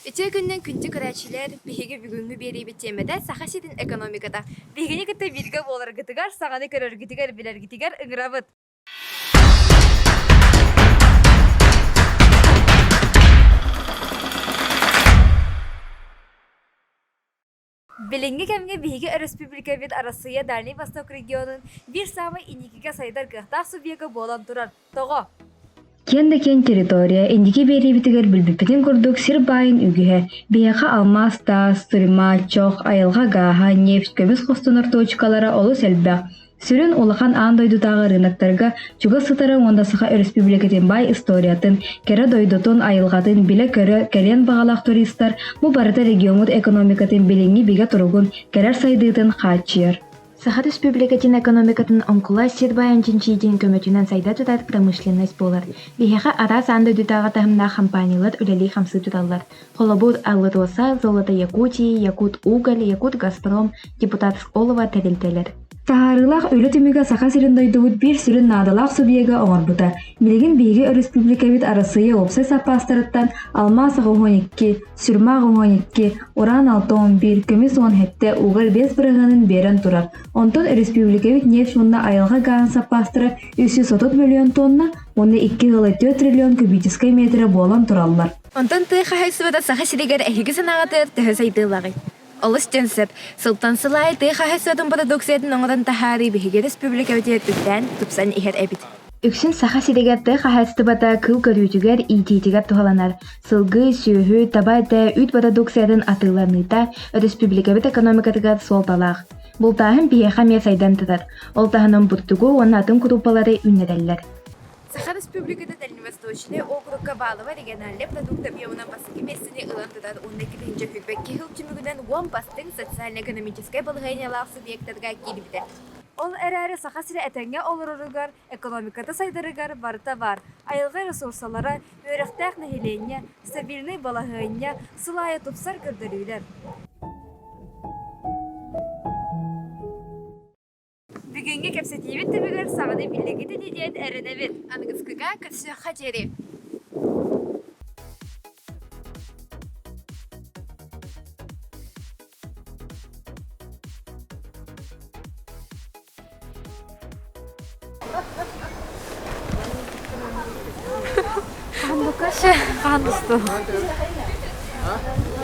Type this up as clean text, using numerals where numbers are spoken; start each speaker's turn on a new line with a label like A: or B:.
A: Үтүө күнүнэн күндү көрөөччүлэр, биһиги бүгүҥҥү биэриибит тиэмэтэ Саха сирин экономиката. Биһигини кытта бииргэ буоларгытыгар, саҥаны көрөргүтүгэр, билэргитигэр ыҥырабыт. Билиҥҥи кэмҥэ биһиги өрөспүүбүлүкэбит Арассыыйа Дальнай Восток регионун биир саамай инникигэ сайдар кыахтаах субъега буолан турар. Тоҕо?
B: Киэн да киэҥ территория, инники биэриибитигэр билбиппитин курдук сир баайын үгүһэ, биһиэхэ алмаас таас, сурьма, чох, айылҕа гааһа, нефть, көмүс хостонор туочукалара олус элбэх. Сүрүн улахан аан дойдутааҕы рыноктарга чугас сытара уонна Саха Өрөспүүбүлүкэтин баай историятын, кэрэ дойдутун, айылҕатын билэ-көрө кэлиэн баҕалаах туристар бу барыта региоммут экономикатын билиҥҥи бигэ туругун, кэлэр сайдыытын хааччыйар.
C: Саха Республикатын экономикатын оҥкула сир баайын чинчийиитин көмөтүнэн сайда тутар промышленность буолар. Биһиэхэ араас аан дойдутааҕы таһымнаах хампаанньалар үлэлии-хамсыы тураллар. Холобур, АЛРОСА, Золото Якутии, Якут-Уголь, Якут-Газпром, Депутатск-Олово тэрилтэлэр.
B: Таһаарыылаах үлэ түмүгэ Саха сирин дойдубут биир сүрүн наадалаах субъега оҥорбута. Билигин биһиги өрөспүүбүлүкэбит Арассыыйа уопсай саппаастарыттан алмаас 82, сүрмаах 12, уран 61, көмүс 17, уголь 5 бырыһыанын биэрэн турар. Онтон өрөспүүбүлүкэбит нефть уонна айылҕа гааһын саппаастара 330 мөлүйүөн тонна уонна 2,4 триллион кубическай метрэ буолан тураллар.
A: Онтон тыа хаһаайыстыбата Саха сиригэр эһиги санааҕытыгар төһө сайдыылааҕый? Олус диэн сөп. Сылтан сыл аайы тыа хаһаайыстыбатын продукциятын оҥорон таһаарыы биһиги республикабытыгар үрдээн, тупсан иһэр эбит.
C: Үксүн Саха сиригэр тыа хаһаайыстыбата кыыл көрүүтүгэр, иитиитигэр туһаланар. Сылгы, сүөһү, таба этэ, үүт бородууксуйатын атыыланыыта өрөспүүбүлүкэбит экономикатыгар суолталаах. Бултааһын биһиэхэ эмиэ сайдан турар. Ол таһынан бурдугу уонна атын курууппалары үүннэрэллэр.
A: Саха Республиката Дальневосточнай округка баалыба региональнай продукт объемунан бастакы миэстэни ылан турар уонна 2022 сыл түмүгүнэн уон бастыҥ социально-экономическай балаһыанньалаах субъектарга киирбитэ.
D: Ол эрээри Саха сирэ этэҥҥэ олороругар, экономиката сайдарыгар барыта баар. Айылҕа ресурсалара, үөрэхтээх нэһилиэнньэ, стабильнай балаһыанньа, сыл аайы тупсар көрдөрүүлэр.
A: Бүгүҥҥү кэпсэтиибит түмүгэр саҥаны биллигит ини диэн эрэнэбит. Аныгыскыга көрсүөххэ диэри.
D: Хаһан